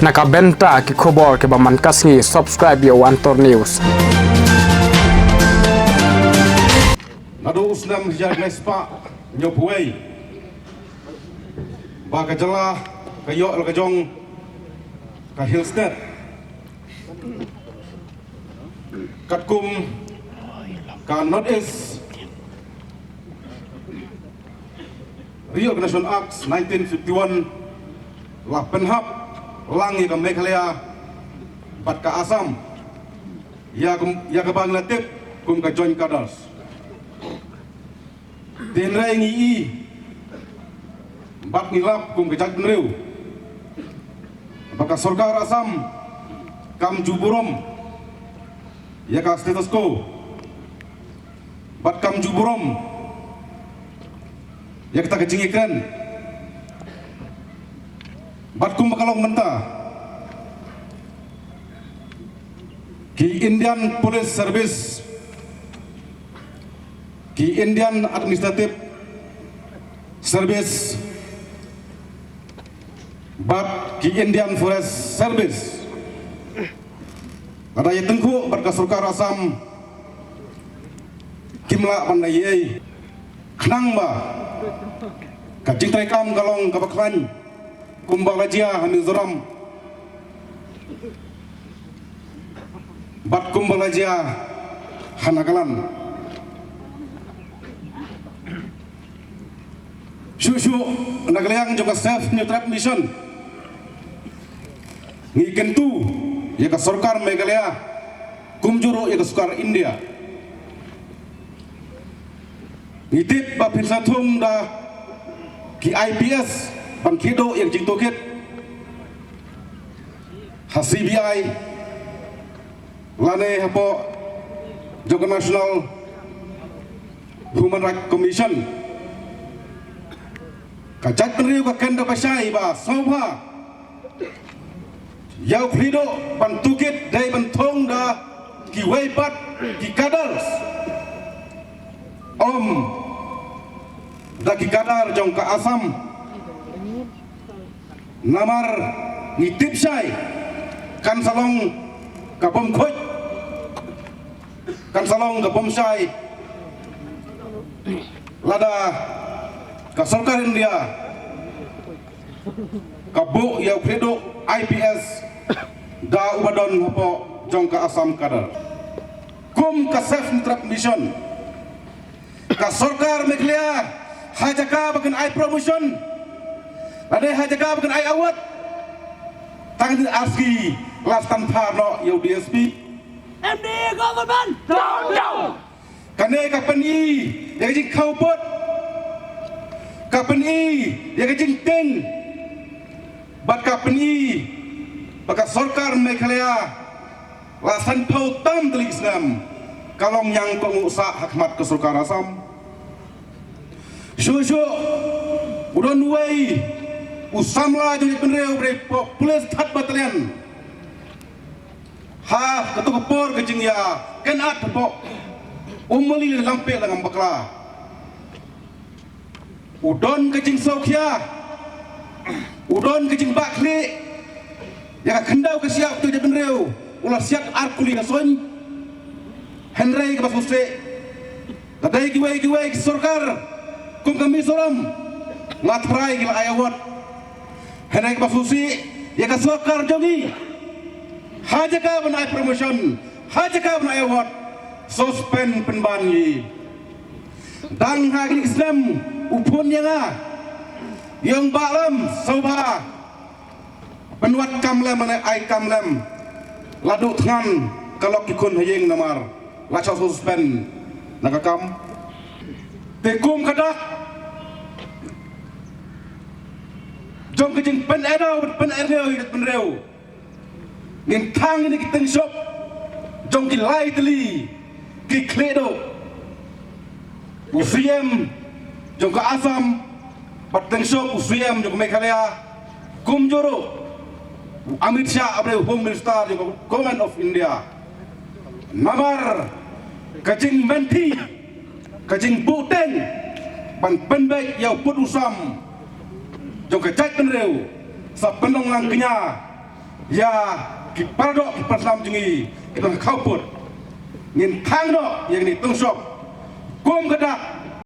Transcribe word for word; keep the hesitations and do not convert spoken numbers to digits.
Na ka bynta ki khubor kiba man ka sngi, subscribe ïa u Antor News. Naduh u snem hajar khyndai spah hynñiewphew wei ba ka jylla ka ïoh la ka jong ka Hill State katkum ka North East Reorganization Act nineteen fifty-one, la pynhap lang ïa ka Meghalaya bad ka Assam ïa ka, ïa kaba ngi la tip kum ka joint cadres. Te hynrei ngi i bad ngi lap kum ka jaitbynriew ba ka sorkar Assam kam ju burom ïa ka status quo bad kam ju burom ïa kata ka jingïakren. Bad kumba ka long mynta, ki Indian Police Service, ki Indian Administrative Service bad ki Indian Forest Service, lada ïatyngkhuh bad ka sorkar Assam, kim lah ban leh ei ei. Khnang ba ka jingtrei kam ka long kaba khlaiñ kumba la jia ha Mizoram bad kumba la jia ha Nagaland. Shuh shuh na ka liang jong ka Save Hynñiewtrep Mission, ngi kyntu ïa ka sorkar Meghalaya kumjuh ruh ïa ka sorkar India. Ngi tip ba phin sa thung da ki I P S ban khie duh ïa ka jingtohkit ha C B I lane hapoh jong ka National Human Rights Commission. Ka jaitbynriew ka kynduh ba shai ba sngewbha ïa u khlieh duh ban tohkit dei ban thung da kiwei pat ki cadres, ym da ki cadre jong ka Assam. Namar ngi tip shai kan sa long ka bym khuid, kan sa long ka bym shai lada ka sorkar India ka buh ïa u khlieh duh I P S da uba don hapoh jong ka Assam cadre. Kum ka Save Hynñiewtrep Mission, ka sorkar Meghalaya ha jaka ba kan ai promotion lane ha jaka ba kan ai award, tang ki arsngi la stan phar noh ïa u D S P. M D A government, down, down. Kane ka pyni ïa ka jingkhawpud, ka pyni ïa ka jingtieng, bad ka pyni ba ka sorkar Meghalaya la sanphew tam tylli ki snem ka long ñiangkohnguh sah ha khmat ka sorkar Assam. Shuh shuh u don uwei u samla jong ka jaitbynriew ba dei hapoh Police Third Battalion. Ha kato ka por ka jingïakynad hapoh Umuli Langpih Langam Bakla, u don ka jingsngewkhia, u don ka jingbahkhlieh ïa ka khyndew ka shyiap jong ka jaitbynriew, u la siat ar kuli ka suiñ. Hynrei kaba sngewsih, ka dei kiwei kiwei ki sorkar kum ka Mizoram, nga trai ki la ai award. Hynrei kaba sngewsih ïa ka sorkar jong ngi, ha jaka ban ai promotion, ha jaka ban ai award, suspend pynban ngi. Dang ha kine ki snem u phone ïa nga, ïa u Bah Lem, sngewbha pynwad kam lem, mane ai kam lem. La duh thngan ka lok ki khun ha ïing namar la shah suspend na ka kam. Te kum ka dak jong ka jingpynedaw, pynenriew ïa ka jaitbynriew, ngin thang ïa ki tyngshop jong ki lai tylli ki khlieh duh. U C M jong ka Assam bad tyngshop u C M jong ka Meghalaya, kumjuh ruh u Amit Shah uba dei u Home Minister jong ka Government of India. Namar ka jingmynti, ka jingbuhteng ban pynbeit ïa u pud u sam jong ka jaitbynriew sa pynlong lang kñia ïa ki paradoh ki parasnam jong ngi kiba khawpud. Ngin thang noh ïa kine ki tungshop kum ka dak